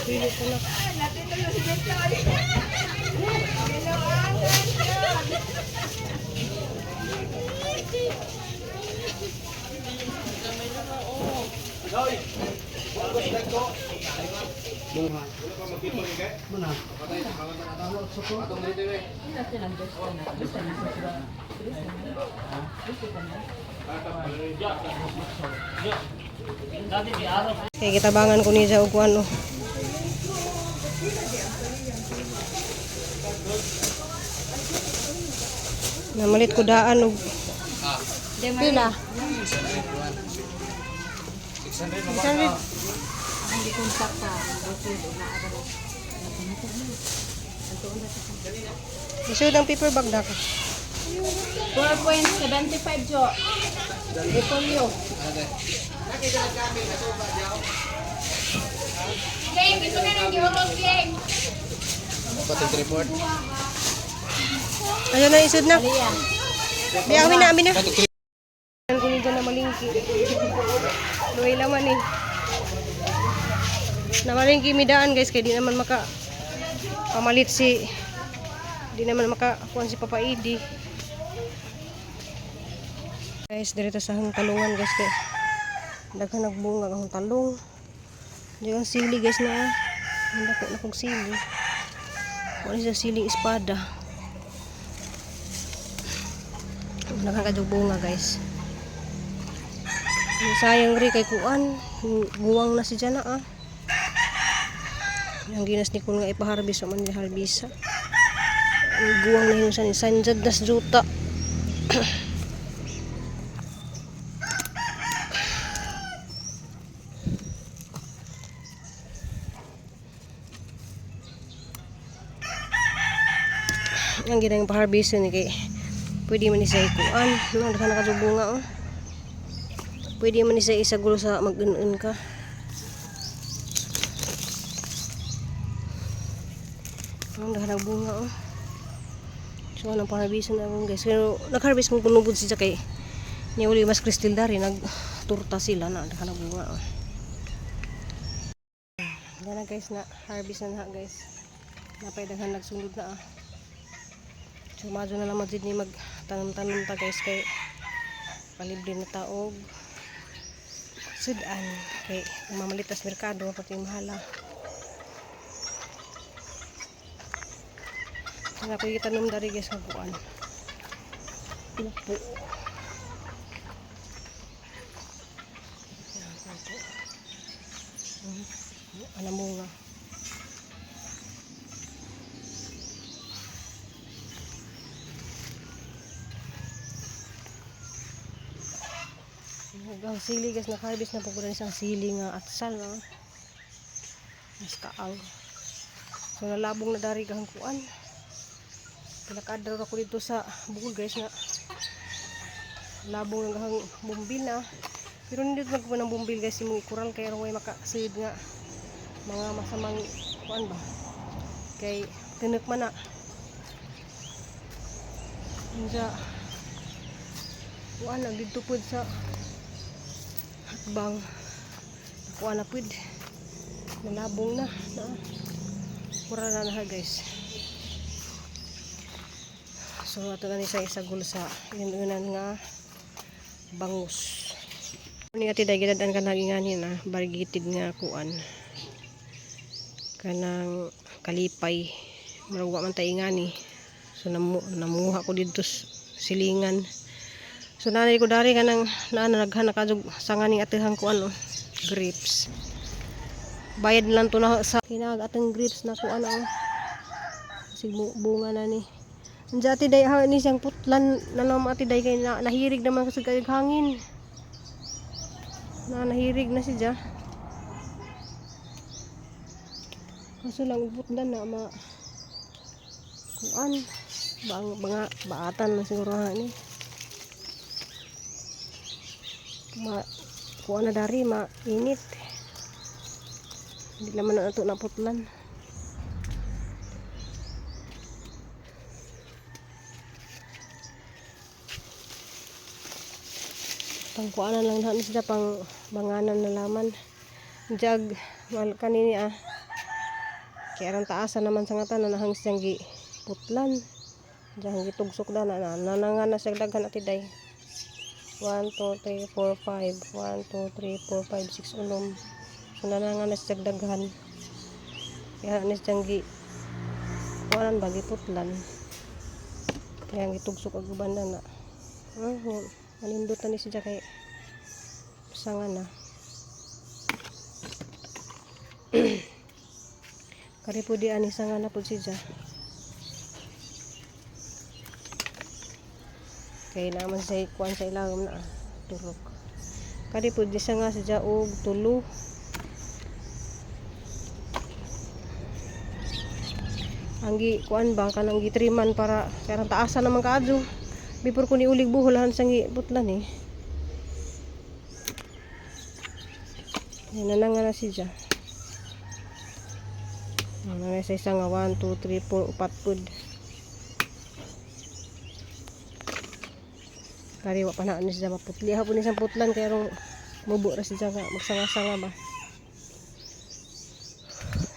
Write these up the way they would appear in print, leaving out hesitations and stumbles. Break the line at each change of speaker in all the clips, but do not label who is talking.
Pili ko na. Kay gitabangan ko niya og ano. Namalit ko daan og pila. 600. Isod ang paper bag dako.
4.75 jo. Repolyo.
Geng, gusto na ng gihulog, geng.
Ayun na, isod na. Biyawin na, amin na. Ang kunin dyan na malingki. Luway laman eh. Namalingki midaan guys, kaya di naman maka pamalit si di naman maka kuan si Papa Idi. Guys, dirito sa hang talungan guys kay daghan nagbunga ang talong. Di ang sili guys na. Ang dako na kong sili. Wala siya siling espada. Nakakadug bunga guys. Sayang ri kay kuan, buwang na si Jana ah. Ang ginas ni kun nga ipaharbis man ni harbisa. Ang guwang na hinusan ni Sanjad das juta. Ang ginang paharbis ni kay pwede man ni sa ikuan, no, daghan na kadug bunga oh. Pwede man ni sa isagol sa mag-un ka. Ang daghan na bunga oh. So anong paharbis na akong guys. Pero nag-harvest kong kunubod siya kay ni uli mas kristal dari nagturta sila na daghan na bunga oh. Yan na guys, na harvest na na guys. Napay daghan nagsunod na ah. So madyo na lang madjud ni mag tanom-tanom ta guys kay palibre na taog sudan kay mamalitas merkado pati mahala. Nga ko gitanom dari guys sa kuan. Upo. Yan, upo. Alam mo nga. Ang sili guys, naka-harvest na po ko isang sili nga atsal no. Mas kaang. So nalabong na dari gahang kuan. Pinakadro ako dito sa bukod guys nga. Labong na gahang bumbil na. Pero hindi magkuha ng bumbil guys imong ikural kay aron way makasid nga mga masamang kuan ba. Kay tinik man na. Unsa kuan lang dito pud sa hakbang nakuha na pud nalabong na na mura na na guys. So ato na ni sa isagol sa inunan nga bangus ni ati day gidadan ka nagingani na barigitid nga kuan kanang kalipay, murag wa man tay ingani. So namuha ko didto silingan. So nanay ko dari kanang naa na naghan na sanga ning atehang kuan oh, grapes. Bayad lang to na sa kinag ateng grapes na kuan oh. Sig bunga na ni. Anja ati day ha ni siyang putlan na naman ati day kay na, nahirig naman kasi kay hangin. Na nahirig na siya. Kaso lang ubot na ma kuan bang banga baatan man siguro ha ni. Ma kuan na dari mainit. Hindi naman na ito naputlan. Pangkuanan lang na sila, pang banganan na laman. Jag mal kanini ah. Kaya aron taasan naman sa nga tanan nahang siyang gi putlan. Diyan gitugsok na na na nga na siya daghan ati day. 1 2 3 4 5 1 2 3 4 5 6 ulom. So nananga na siya daghan. Kaya ni siyang gi kuanan ba giputlan. Kaya ang gitugsok og uban na na. Yun. Manindot na ni siya kay sanga na. Kari po di ani sanga na po siya. Kay naman sa kuan sa ilawom na ah, turok. Kari po di sanga siya og tulo. Ang gi kuan ba kanang gitriman para karang taasan naman kaadyo. Before ko niulig buhol han sang giputlan eh. Yan na nga na siya. Ano na sa isa nga 1, 2, 3, 4, upat pud. Kariwa pa na ano siya maputli. Hapon ni siyang putlan kaya rong mubo ra siya nga magsanga-sanga ba.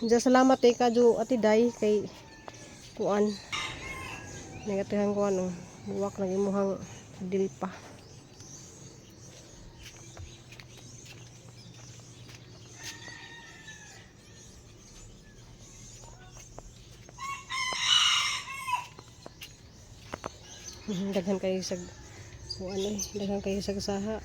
Diyan salamat eh kadyo ati Day kay kuan. Nagatihan ko ano, buwak na imuhang dilpa. Daghan kayo sa kuan eh, daghan kayo sa saha.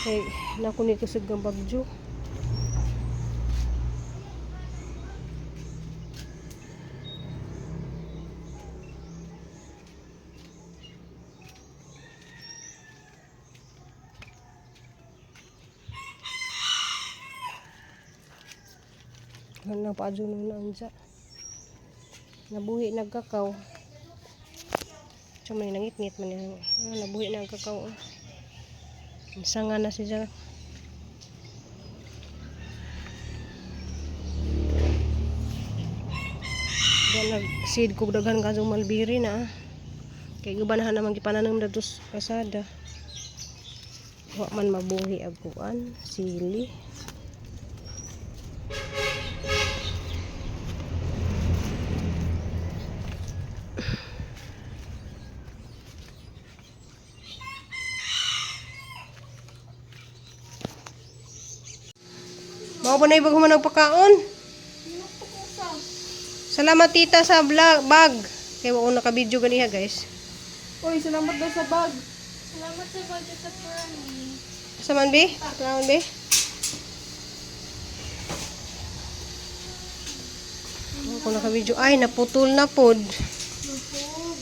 Kay nako ni kusog ang bagyo. Ano pa adyo na unsa. Nabuhi nagkakaw. So may nangit-ngit man yan. Ah, nabuhi na ang kakao. Oh. Isa nga na siya. Diyan nag-seed ko daghan ka malbiri na. Ah. Kay gubanahan naman gipananom na sa kasada. Wa man mabuhi ag kuan, sili. Mao ba na ibang human pagkaon? Salamat tita sa vlog, bag. Kay wa ko naka-video ganiha guys.
Uy, salamat daw sa bag.
Salamat sa budget sa Fermi.
Sa man be? Salamat be. Wa ko naka-video. Ay, naputol na pod.
Lubog.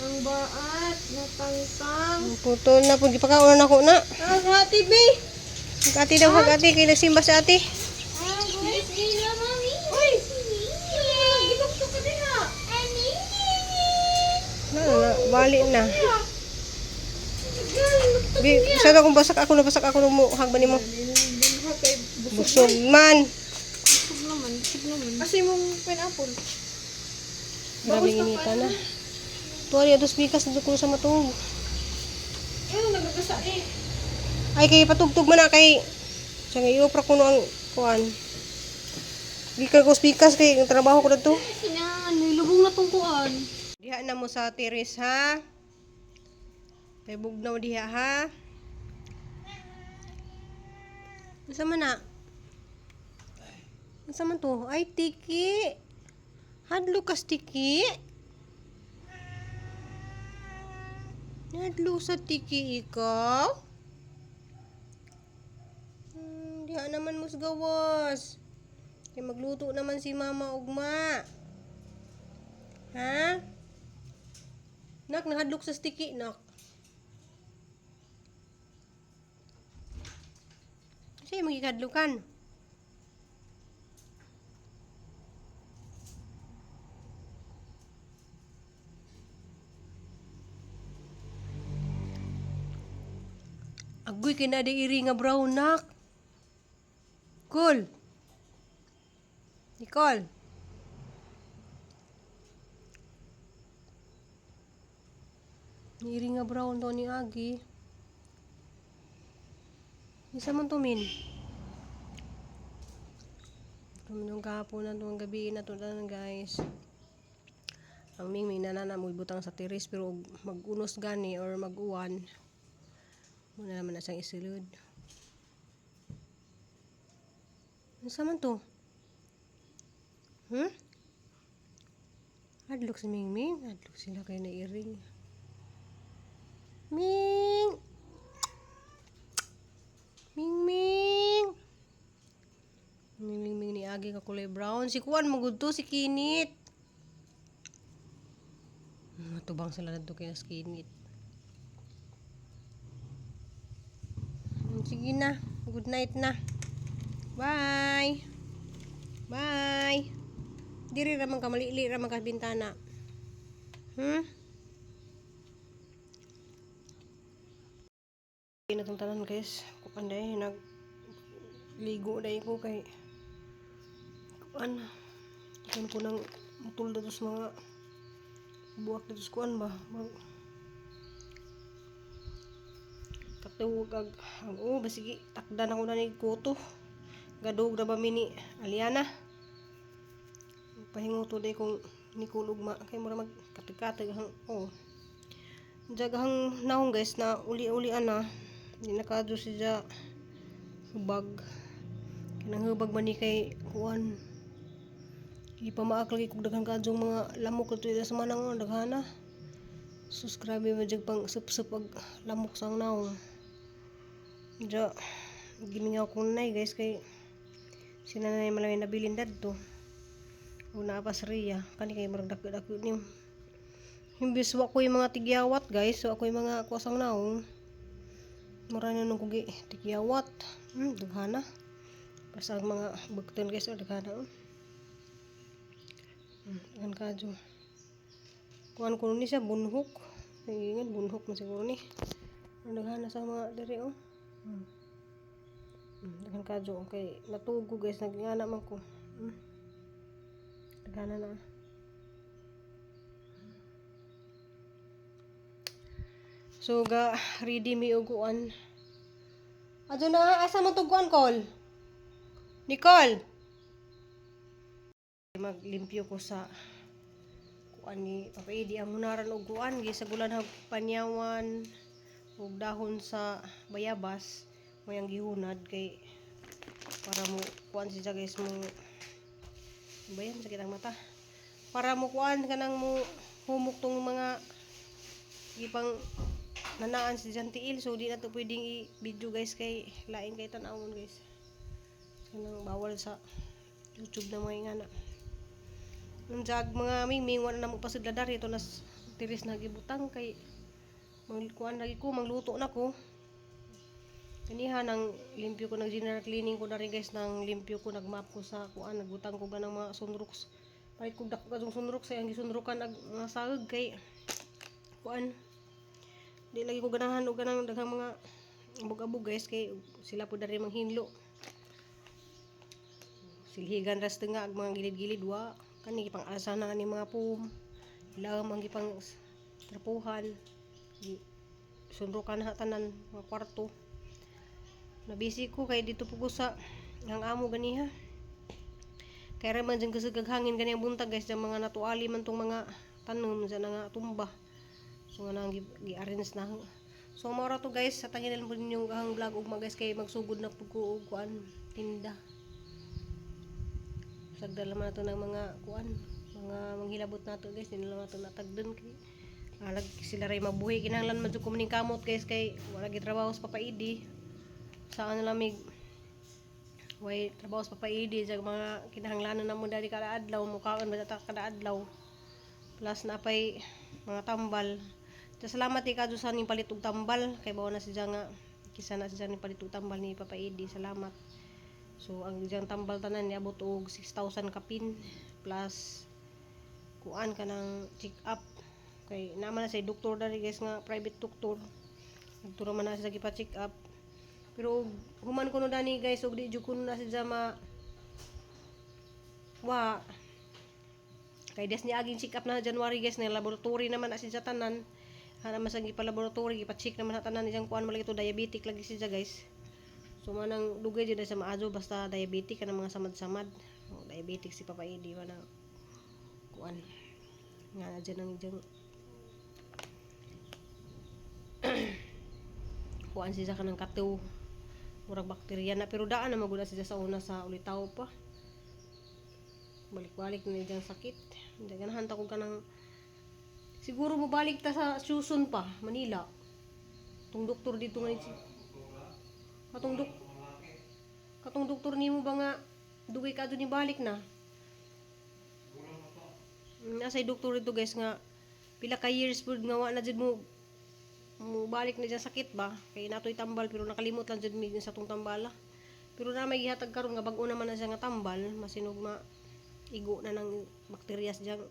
Ang baat, natangtang.
Naputol na pod. Gipakaon na ko na.
Ah, hati, be.
Ati daw hag ati kay nagsimba sa ati.
Ah, guys, ila, mami.
Uy! Ginukto ka din ha.
Na, na, bali na. Bi, sa akong basak ako nabasak ako nung hag ba nimo? Busog man.
Busog naman, busog naman. Kasi mong pineapple.
Grabe inita na. Tuwa niya, dos bikas dito ko sa matug.
Ayun, nagagasa eh.
Ay, kay patugtog man na kay siya nga iopra kuno ang kuan. Gikan ko spikas kay ang trabaho ko dito.
Ina, nilubong na tong kuan.
Diha na mo sa terrace ha. Kay bugnaw diha ha. Unsa man na? Unsa man to? Ay tiki. Hadlo kas tiki. Hadlo sa tiki ikaw? Diha naman mo sa gawas. Kay magluto naman si mama ugma. Ha? Nak, nahadlok sa sticky, nak. Kasi magikadlukan. Agoy kay na di iri nga brown, nak. Cool. Nicole. Iri nga brown to ni Agi. Isa man to, Min. Tumunong kahapon na tuwang gabi na to tanan, guys. Ang Ming Ming na mo ibutang sa tiris pero og mag-unos gani or mag-uwan. Muna naman na siyang isulod. Ano man to? Adlok si Ming Ming. Adlok sila kay na iring. Ming! Ming Ming! Ming Ming Ming ni Agi ka kulay brown. Si Kuan magud to si Kinit. Matubang sila na kay na Kinit. Sige na. Good night na. Bye. Bye. Diri ra man ka malili ra man ka bintana. Na tong tanan, guys. Kuan dai nag ligo dai ko kay kuan. Kuan ko nang mutulda sa mga buwak dito sa kuan ba. Mag katuwag ag ang oh, basigi takdan ako na ni kuto. Gadug na ba mi ni Aliana? Pahinguto day kung Nicole ugma kay mura mag katig-katig ang oh. Jagahang naong, guys, na uli-uli ana. Di nakadyo siya hubag. Kanang hubag man ni kay kuan. Di pa maak lagi kog daghan kaadtong mga lamok dito sa manang oh, daghana. Sus, grabe man jud pang sup-sup ag lamok sa ang naong. Ja, gimingaw ko nay, guys, kay sila na malami nabilin dadto. Una pa sa Ria, kani kay murag dako-dako ni. Imbis wa ko yung mga tigyawat, guys, wa ko yung mga kuasang naong. Mura na nung kugi tigyawat. Daghana. Basta ang mga bugton, guys, oh, daghana. Oh. Daghan kadyo. Kuan ko ni siya bunhok. Ingan bunhok man siguro ni. Ang daghana sa mga diri oh. Daghan kadyo kay natugo, guys, nagingana man ko. Daghana na. So ga ready mi og kuan. Adto na asa mo tug kuan kol? Nicole. Maglimpyo ko sa kuan ni Papa Edi ang hunaran og kuan gisagulan hag panyawan ug dahon sa bayabas mo yang gihunad kay para mo kuan siya, guys, mo bayan sakit ang mata para mo kuan kanang mo humok tong mga gipang nanaan si tiil. So di na to pwedeng i-video, guys, kay lain kay tan-awon, guys, kanang bawal sa YouTube na mga ingana. Nung jag mga mingming wala na mo pasudla dari ito nas tiris na gibutang kay mangkuan lagi ko mangluto na ko kaniha. Nang limpyo ko, nag general cleaning ko na rin, guys, nang limpyo ko, nagmap ko sa kuan, nagbutang ko ganang mga sunrooks, palit ko dako kadtong sunrooks ay ang gisunrokan ag mga saag kay kuan di lagi ko ganahan og ganang daghang mga abog-abog, guys, kay sila po dari manghinlo silhigan ras nga ag mga gilid-gilid wa kani gipang asa na ni mga pum ilang ang gipang trapuhan sunrukan na tanan mga kwarto. Nabisi ko kay dito po ko sa ang amo ganiha kay ra man jud kusog hangin gani ang buntag, guys, ang mga natuali man tong mga tanom sa nga tumba. So nga nang gi-arrange na. So mao ra to, guys, sa tangin po ninyong ang vlog ugma, guys, kay magsugod na pud ko og kuan tinda. Sagdala man nato ng mga kuan mga manghilabot nato, guys, di na lang nato natagdan kay alag sila ray mabuhi. Kinahanglan man jud ko maning kamot, guys, kay wala gi trabaho sa Papa Idi. Saan na lamig. Way trabaho sa Papa Edi sa mga kinahanglanon namo dali kada adlaw, mukaon ba ta kada adlaw. Plus na pay mga tambal. So, salamat kay sa ning palit og tambal kay bawa na siya nga kisa na siya ning palit og tambal ni Papa Edi. Salamat. So ang diyang tambal tanan niabot og 6,000 kapin plus kuan kanang check up kay naman na sa doktor dali, guys, nga private doctor. Nagturo man na siya gipa-check up. Pero og human kuno dani, guys, og di jud kuno na siya ma wa kay des ni aging check up na January, guys, na laboratory naman na siya tanan. Hana man sa gipa laboratory, gipa-check naman na tanan iyang kuan, malagi to diabetic lagi siya, guys. So manang dugay jud na sa maazo basta diabetic ka ng mga samad-samad. Oh, diabetic si Papa Edi, manang kuan nga na dyan ang diyang kuan siya kanang katiw, murag bakterya na, pero daan na magud siya sa una sa ulitaw pa, balik-balik na diyang sakit. Hindi ganahan ta ko kanang siguro mo balik ta sa Susun pa Manila tong doktor dito nga katong doktor nimo ba nga dugay ka ni balik na. Nasa doktor dito, guys, nga pila ka years pud nga wa na jud mo mo balik na dyan sakit ba, kay natoy tambal pero nakalimot lang jud mi sa tong tambala, pero na may gihatag karon nga bag-o naman na siya nga tambal, masinog ma igo na ng bakterya sa diyang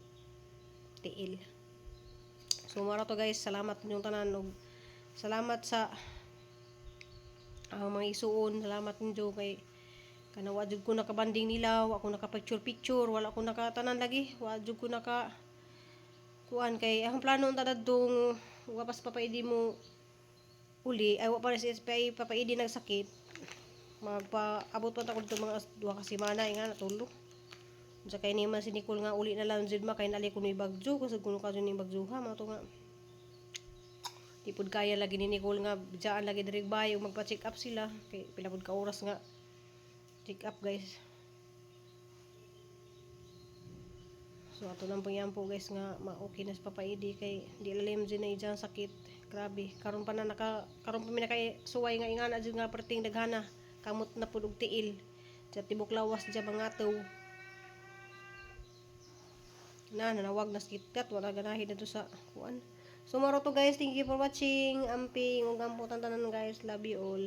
tiil. So mara to, guys, salamat inyong tanan og salamat sa ang mga isuon. Salamat ninyo kay kana wa jud ko nakabanding nila, wa ko naka picture picture, wala ko nakatanan lagi, wa jud ko naka kuan kay ang plano unta dadtong wa pas Papa Edi mo uli ay wa pa si SPI Papa Edi nagsakit, magpaabot pa ta ko dito mga 2 ka semana nga natulo. Unsa kay ni man si Nicole nga uli na lang jud ma kay nali ko ni bagyo kasi kuno ka jud ni bagyo ha mga to nga di pud kaya lagi ni Nicole nga diyaan lagi diri bay ug magpa-check up sila kay pila pud ka oras nga check up, guys. So ato lang pangyampo, guys, nga ma-okay na si Papa Edi kay di lalim jud na iyang sakit. Grabe, karon pa na naka karon pa mi naka suway nga ingana jud nga perting daghana kamot na pud og tiil sa tibok lawas diya mangataw na nanawag na sakit, wala ganahi dito sa kuan. So moro to, guys, thank you for watching. Amping ug ampo tanan, guys. Love you all.